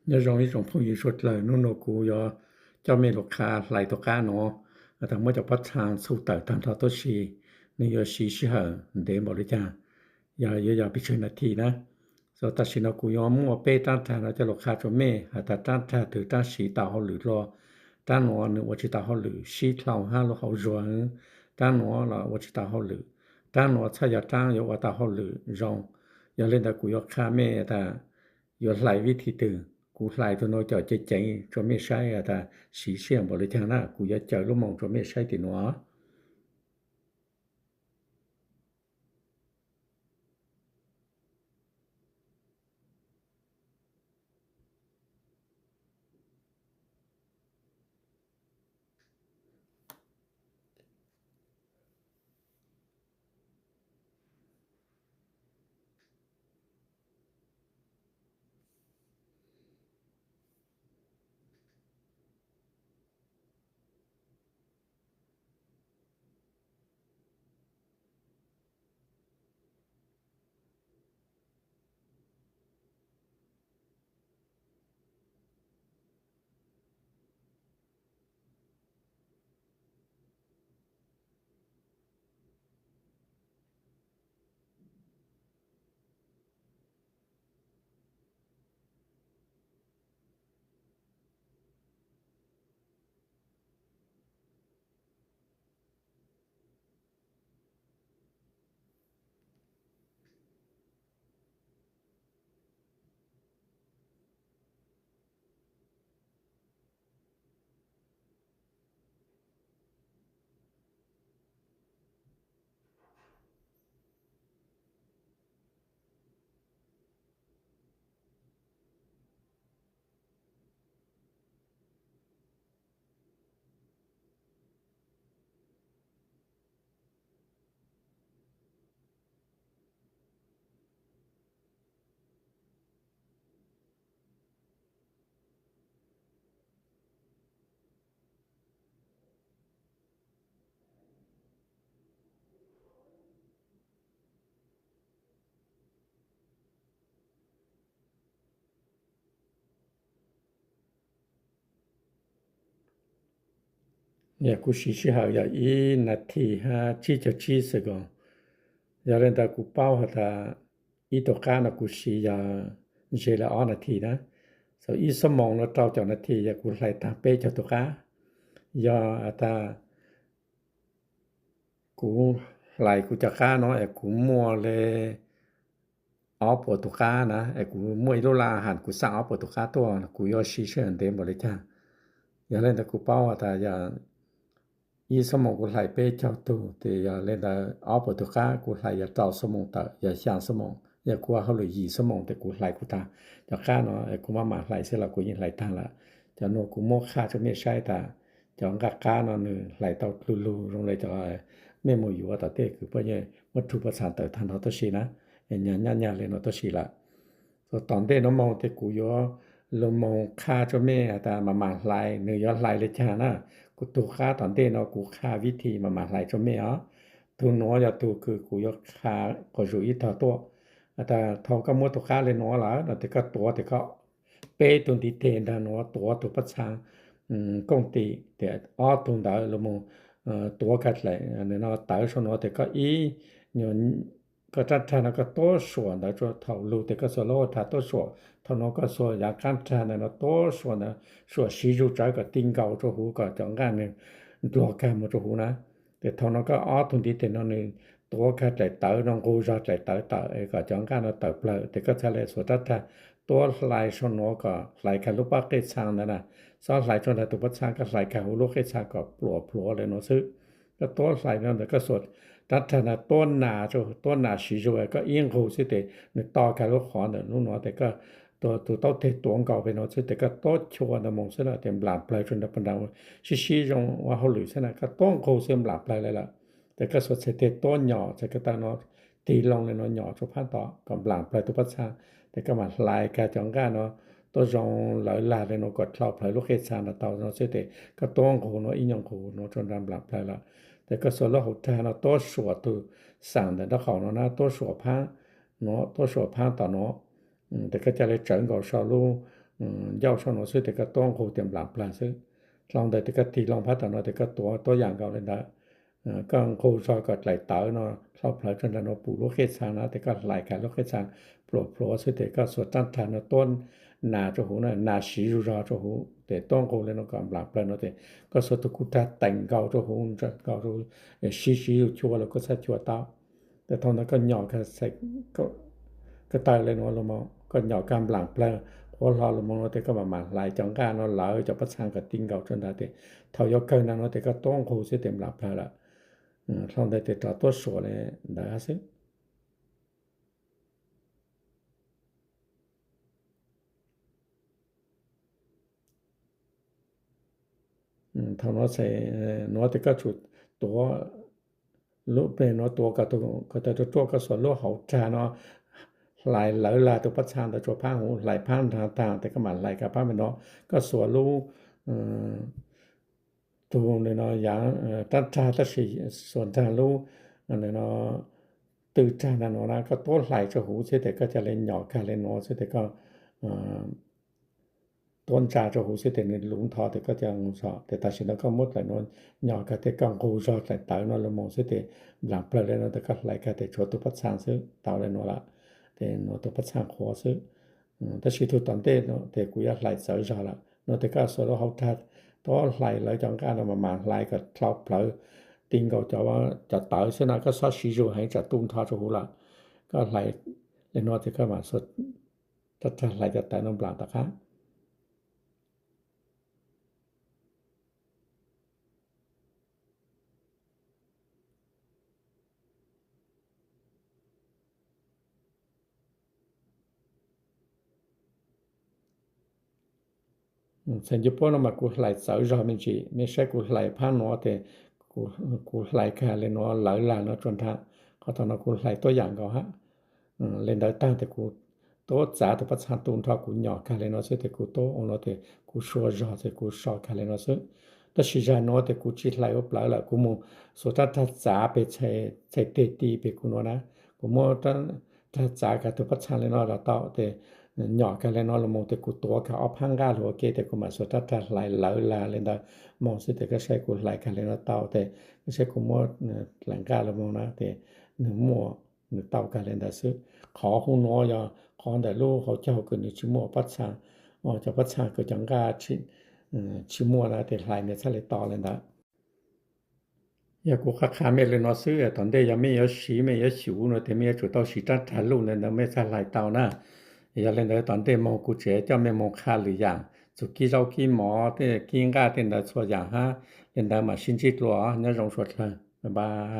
Nyob zoo ib tsoom phooj ywg suav dlawg, nub nua kuv yuav coj mej lug qha hlais tuaj qab no, tag muab cov pab txhaa txhub tawm tag nrho tuab si, nwg yuav siv sij hawm ntev npaum le caag, yog yuav yog peb caug nas this na. Tam sim no kuv yuav muaj peb raab dhag no coj lug qha rua mej has tas raab dhag twg raab siv tau hauj lwm hlo, raab nuav nwg ua tsi tau hauj lwm, sib dlhau hab lub hauv zuag, raab nuav los ua tsi tau hauj lwm, raab nuav txhaj yog raab yuav ua tau hauj lwm zoo. Yog le ntawd kuv yuav qha mej tas yuav hlais vib thib twg. Kuv hlais tug nuav coj ceev ceev rua mej saib has tas siv sij hawm npaum le caag na. Kuv yuav caws lub moos rua mej saib tim nuav. Yog kuv siv sij hawm yog ib nas this hab tsib caug tsib ເຊັກອນ. ຍາວເລີຍ ແຕ່ກູເປົ້າຫາຕາ ອີ່ຕົວະກ້ານ ເນາະ ກູຊິ ຢາເຊລະ ອອນນາທີນະ ເຊົາ ອີ່ຊົ່ວໂມງ ເນາະ ເກົ້າເຈົ້ານາທີ ຢາກູໄຫຼຕາມເປ້ເຈົ້າຕົວະກ້ານ ຢາຕາ ກູໄຫຼກູຈະກ້ານ ເນາະ ແອ ກູມົວເລ ອອບໂປຣໂຕການນະ ແອ ກູມົວອີ່ລຸລາຫັນ ກູສ້າງອອບໂປຣໂຕການຕົວະ ນະ ກູຢໍຊີເຊີນເຕັມບໍລິຈາ ຢາເລີຍ ແຕ່ກູເປົ້າຫາຕາ ຢາ ອີ່ຊົ່ວໂມງ ກູໄຫຼເປ້ເຈົ້າຕູ ແຕ່ຢາເລີຍ ແຕ່ອອບໂປຣໂຕການ ກູໄຫຼຢາເກົ້າຊົ່ວໂມງ ແຕ່ຢາຊາວຊົ່ວໂມງ ຢາກູເອົາເລີຍສີ່ຊົ່ວໂມງ ແຕ່ກູໄຫຼກູຕາ ຈາກກ້ານ ເນາະ ແອ ກູມາໝາໄຫຼເສັດລະ ກູຍິງໄຫຼຕາລະ ຈາກໂນ ກູມົວຄາຈະເມດໄຊຕາ ຈາກກ້ານ ເນາະ ໜຶ່ງໄຫຼເຕົ້າລູລູລົງເລີຍ ຈາກເມໂມຢູ່ວ່າຕາເຕ້ ຄືເພິ່ນຍັງ ວັດຖຸປະສານເຕີທານເຮົາໂຕຊີນະ ຍາຍາເລີຍເນາະ ໂຕຊີລະ ຕອນເດໂນມອງເຕກູຢໍໂລມອງຄາໂຈເມອາຕາມາມາໄລ ໜຶ່ງຢໍໄລເລຈານະ ກູຕູຄາຕອນເດເນາະ ກູຄາວິທີມາມາໄລໂຈເມອາ ທູນອຍາຕູຄືກູຢໍຄາກໍຢູ່ອີທອຕວ ອາຕາທອງກໍມົວໂຕຄາເລນອລາ ນະເຕກໍຕົວເຕກໍ ເປຕຸນຕິເຕນດານວຕົວຕຸປະຊາ ອືມ ກົງຕິ ເຕອອດຕຸນດາລະໂມ ເອີ ຕົວກັດແຫຼະ ອັນເນາະ ຕາວຊະນວເຕກໍອີ ຍອນ ກໍຕັດທານກໍຕົວສວນດາໂຈເທົາລູເຕກໍສວໂລທາຕົວສວນ ເທົ່ານອກໍສວນ ຢາກັນທານນະຕົວສວນດາ ສວນຊີຢູ່ໃຈກໍຕິງເກົາໂຈຫູ ກໍຈອງການໜຶ່ງ ຕົວກາມໂຈຫູນະ ແຕ່ເທົ່ານອກໍອອດທຸນຕິເຕນອນໜຶ່ງ ຕົວກັດແຫຼະເຕີນອງກູຈອດແຫຼະເຕີເຕີ ເອ ກໍຈອງການເຕີເປີ ແຕ່ກໍທະເລສວນຕັດທາ ຕົວໄຫຼຊະນວກໍໄຫຼກາລຸປະເກດຊາງນັ້ນນະ ຊອນໄຫຼຊະນວຕຸປະຊາງກໍໄຫຼກາຫູລູເກດຊາງກໍປວດພວເລີຍເນາະຊຶ ກໍຕົວໄຫຼນັ້ນກໍສວນ ລັກສະນະຕົວໜາໂຈ ຕົວໜາສີໂຈກໍອີງໂຄຊິເຕ ໃນຕໍ່ກາລຸຂໍເນາະ ລູກເນາະ ແຕ່ກໍຕົວ ຕົວເຕົ້າເຕຕົວເກົາເປເນາະຊຶ ແຕ່ກໍຕົວຊົວນະມົງຊະນະ ເຕັມບລາມເປລີຈົນດາປະດັງ ຊິຊີຈົງວ່າເຮົາຫຼືຊະນະ ກໍຕົວໂຄຊິມບລາມເປລີເລີຍລະ ແຕ່ກໍສວນເສເຕຕົວຫຍໍ້ ໃສ່ກະຕາເນາະ ຕີລົງເລີຍເນາະ ຫຍໍ້ໂຈພານຕໍ່ ກໍບລາມເປລີຕຸປະຊາ ແຕ່ກໍມາລາຍກາຈອງກາເນາະ ຕົວຈອງເລີລາເລີເນາະ ກໍເທົາເຜີລູກເຂດຊານະເຕົາເນາະ ເສເຕ ກໍຕົວໂຄເນາະ ອີຫຍັງໂຄເນາະ ຈົນດາມບລາມເປລີລະ ແຕ່ກໍສວນລະຫົກທາເນາະ ຕົວສວນຕຸສັງເນາະ ເຂົາເນາະນະ ຕົວສວນພາ ເນາະ ຕົວສວນພາຕໍ່ເນາະ ອືມ ແຕ່ກໍຈະເລີເຈີນກໍຊອລູ嗯，要上楼睡得个多，后天不来不来睡，上的这个地浪怕到那这个多，多养高了的，呃，更后说个来到那，老婆真的那不落黑场那，这个来个落黑场，不落不落睡得个说站站那多，拿着湖那，拿洗入着着湖，得多后了那个不来不来那得，个说都顾他等高着湖，这高着湖，呃，洗洗入去了个才去到。 ແຕ່ເທົ່ານັ້ນກໍຫຍໍ້ກະໃສ່ ກໍ ກໍຕາຍເລີຍເນາະ ລົງມາ ກໍຫຍໍ້ກຳລັງເພີ ຫົວເລາະລົງມາເນາະ ແຕ່ກໍມາໝານຫຼາຍຈັງກາເນາະ ຫຼາຍເຈົ້າປະຊາງກໍຕິງເຂົາຈົນໄດ້ ແຕ່ເທົ່າຍອກເກີນນັ້ນເນາະ ແຕ່ກໍຕ້ອງໂຄເສຍເຕັມຫຼັບເພີລະ ເອີ ເທົ່າໃດແຕ່ຕາຕົວສົວເລີຍ ໄດ້ຊະ ອືມ ເທົ່າເນາະ ໃສ່ ເນາະ ແຕ່ກໍຊຸດຕົວ ລຸເປເນາະ ຕົວກະຕົວ ກະຕົວ ຕົວກະສວນລຸເຮົາຈາເນາະ ຫຼາຍເລີລາຕົວປະຊານ ຕົວຈົວພາງຫູ ຫຼາຍພາງທາງ ແຕ່ກະມາຫຼາຍກະພາງເນາະ ກະສວນລຸ ເອີ ຕູເນາະ ຢ່າງ ເອີ ຕັດທາຕັດສີ ສວນທາງລຸ ອັນເນາະ ຕື່ຈານະເນາະ ກະຕົວຫຼາຍຈະຫູເສຍ ແຕ່ກະຈະເລີຍຫຍໍ້ກະເລີຍເນາະ ເສຍ ແຕ່ກະ ເອີ ຕົນຈາຈະຫູເສຍແຕ່ໜຶ່ງລຸງທໍ ແຕ່ກໍຈະງູຊອ ແຕ່ຕາຊິນກໍໝົດຫຼາຍນວນ ຍອກກະແຕ່ກັງໂຄຊອດຫຼາຍຕາຍນວນລະມອງເສຍແຕ່ບາງເພີແລນວນ ແຕ່ກໍຫຼາຍກະແຕ່ຊົດໂຕປັດຊາງເສຍເຕົາແລນວນລະ ແຕ່ນວນໂຕປັດຊາງຄໍເສຍ ອືມ ແຕ່ຊິທຸກຕອນເຕເນາະ ແຕ່ກູຢາກຫຼາຍເສີຈອລະ ນວນແຕ່ກໍສວດເຮົາທັດ ຕໍ່ຫຼາຍຫຼາຍຈັງການມາມາຫຼາຍກໍເທົາເພີ ຕິງເຂົາຈະວ່າຈະເຕົາເສຍນະ ກໍຊອດຊິຢູ່ໃຫ້ຈະຕຸ້ມທໍຈະຫູລະ ກໍຫຼາຍແລນວນແຕ່ກໍມາສວດ ຕະ ຕະ ໄຫຼຈະຕາຍນ້ຳບາງຕະຄະ ອືມ ເຊັ່ນຢູ່ປົວນຳມາກູໄຫຼເຊົາຢອມຈິ ແມ່ນໃຊ້ກູໄຫຼພານນໍ ແຕ່ກູ ກູໄຫຼກະເລນໍ ຫຼາຍລານນໍ ຈົນທາ ຂໍໂທດນໍ ກູໄຫຼຕົວຢ່າງກໍຮະ ເອີ ເລນໄດ້ຕັ້ງແຕ່ກູ ໂຕຈາໂຕປະຊາຕູນທອກກູຫຍໍ້ກາເລນໍ ເຊິ່ງແຕ່ກູໂຕໂອນໍ ແຕ່ກູຊົ່ວຢອ ແຕ່ກູຊອກາເລນໍ ເຊິ່ງ ແຕ່ຊິຢານໍ ແຕ່ກູຈິໄຫຼໂອປາລະ ກູໂມໂສຕະທາຈາເປໃສ່ ໃສ່ເຕຕີເປກູນໍນະ ກູໂມຕະ ທາຈາກາໂຕປະຊາເລນໍ ລະເຕົາ ແຕ່ຫຍໍ້ກາເລນໍ ລະໂມ ແຕ່ກູຕົວກາອອກພັງກາໂລເກ ແຕ່ກູມາໂສຕະທາໄຫຼເລີລາເລນໄດ້ ມອງຊິແຕ່ກະໃຊ້ກູໄຫຼກາເລນໍ ເຕົາ ແຕ່ກະໃຊ້ກູໂມ ແຫຼງກາລະໂມນະ ແຕ່ໜຶ່ງມົວ ໜຶ່ງເຕົາກາເລນໄດ້ ເຊິ່ງ ຂໍຫູນໍ ຢາ ຂໍແດ່ລູກເຂົາເຈົ້າ ກະໜຶ່ງຊິມົວປັດຊາ ອໍ ເຈົ້າປັດຊາກະຈັງກາຊິ ເອີ ຊິມົວນະ ແຕ່ໄຫຼເມຊາເລຕໍ່ເລນໄດ້ ຢາກູຄາຄາເມເລນໍ ເຊິ່ງ ຕອນເດ ຢາເມຢາສີເມຢາຊິວເນາະ ແຕ່ເມຢາຈູເຕົາສີຕາທາລຸເນາະ ເມຊາໄຫຼເຕົານະ ຢາເລນໄດ້ ຕອນເດ ໂມກູເຈ ເຈົ້າແມ່ໂມຄາຫຼືຢາງ ສຸກີເຈົ້າກີໝໍ ເຕກີງກາເຕັນໄດ້ຊົ່ວຢາງຮະ ເລນໄດ້ມາຊິນຈິກລັວ ຍາຢອງຊົດເລີຍ ບາຍບາຍ.